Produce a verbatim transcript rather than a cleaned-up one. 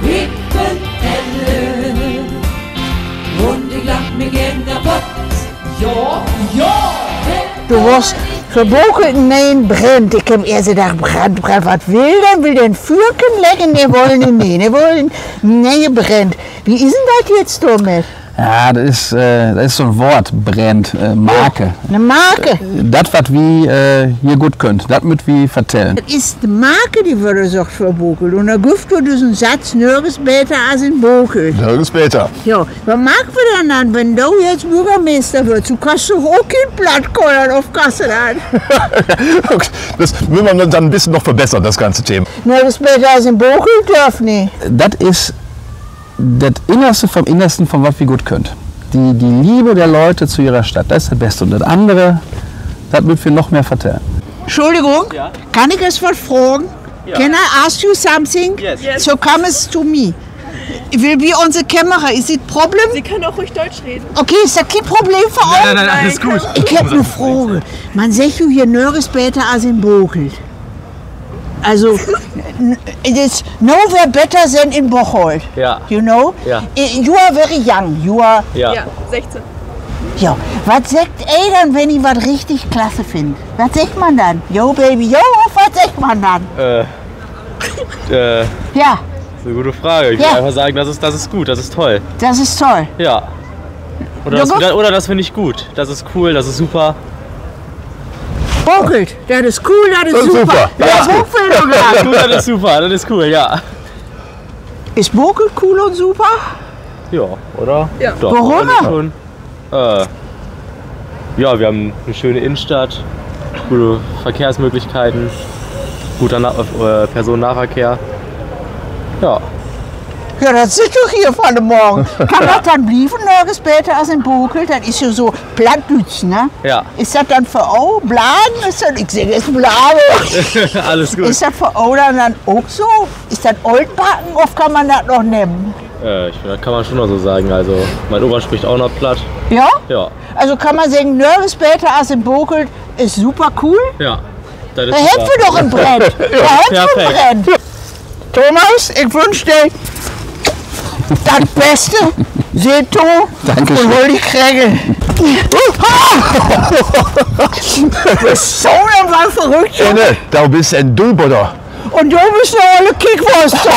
Ik bün Elle un ik lach mi geern kapott. Ja, ja. Du warrst för Bokeln ne'en Brand. Ik heff eerst dacht, Brand, Brand, wat will de? Will de en Füerken leggen? Nee, woll he nich. Nee, woll he ne'en Brand. Wo is denn dat jetzt dormit? Ja, dat is, äh, dat is so'n Woort, Brand, äh, Marke. 'Ne Marke. Dat, wat wi, äh, hier goot köönt, dat mööt wi vertellen. Dat is de Marke, de wörrn söcht för Bokel. Un dor gifft dat düssen Satz: Nörgens beter as in Bokel. Nörgens beter. Ja, wat maakt wi denn dann, wenn du jetzt Börgermeester wöörst? Du kannst doch ok keen Platt kören, of kannst du dat? Okay, dat mööt wi denn en beten noch verbetern, dat ganze Thema. Nörgens beter as in Bokel, dörv nich. Dat is dat Innerste vom Innersten, von wat wi goot köönt. Die, die Liebe der Leute zu ihrer Stadt, dat is dat Beste. Un dat annere, dat mööt wi noch mehr vertellen. Entschuldigung, kann ik eens wat fragen? Can I ask you something? So comes to me. Ik will bi unse Kamera, is it problem? Sie können auch ruhig Deutsch reden. Okay, is dat keen Problem för jo? Nee, nee, nee, alles gut. Ik heff 'ne Fraag. Man seggt jo hier nörgens beter as in Bocholt. Also, it is nowhere better than in Bocholt. You know? You are very young. You are sechzehn. Ja, wat seggt ji denn, wenn ji wat richtig klasse finnt? Wat seggt man denn? Yo, Baby, yo, of wat seggt man denn? Äh, äh, ja, is 'ne gute Frage. Ich würd einfach sagen, das ist, das ist gut, das ist toll. Das ist toll. Ja. Oder das, oder, oder das finde ich gut. Das ist cool, das ist super. Bocholt, dat is cool, dat is super. Ja, Bocholt, dat is super, dat is cool, ja. Is Bocholt cool un super? Ja, oder? Ja. Doch, eigentlich schon. Worüm? Äh, ja, wir haben eine schöne Innenstadt, gute Verkehrsmöglichkeiten, guter Na-, äh, Personennahverkehr. Ja, dat sitt doch hier vun de Morgen. Kann dat denn blieven, nörgens beter as in Bocholt? Dat is jo so Plattdüütsch, ne? Is dat denn för all Blagen? Is dat, ik segg nu Blage. Is dat för Ollen denn ok so? Is dat ooltbacken of kann man dat noch nehmen? Äh, ich finde, das kann man schon noch so sagen. Also, mein Opa spricht auch noch Platt. Ja? Also kann man seggen, nörgens beter as in Bocholt, is super cool. Dor hebbt wi doch en Brand. Dor hebbt wi en Brand. Thomas, ik wünsch di dat Beste. Seh to un hool di kregel. Büst du denn woll verrückt, Junge? Du büst en Dullbodder. Un du büst 'ne olle Kickwust.